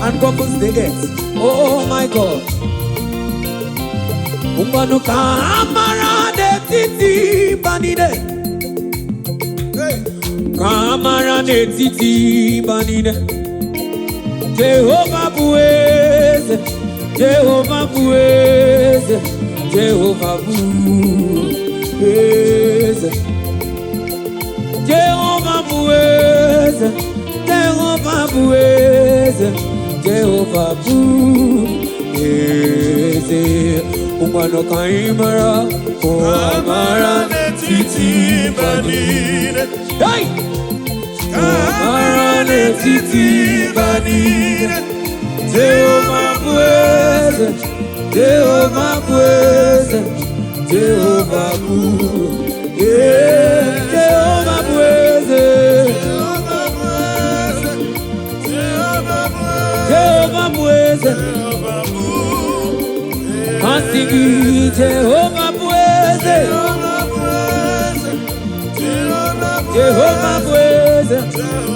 And governs the earth. Oh my God. Ngwanụ, ka ha mara n'etiti mba niile. Ka ha mara n'etiti mba niile. Jehova bụ eze. Jehova bụ eze. Jehova bụ eze. Jehova bụ eze. Jehova bụ eze. Jehova bụ eze. Ngwanụ, ka anyị mara, ka ụwa mara n'etiti mba niile. Hey! Ka Mara n'etiti mba niile. Jehova bụ eze. Jehova bụ eze. Jehova bụ eze. Jehova bụ eze. Jehova bụ eze. Jehova bụ eze. Jehova bụ eze. Jehova bụ Asị gị, Jehova bụ eze. Jehova bụ eze. Jehova bụ Jehova bụ eze. Jehova.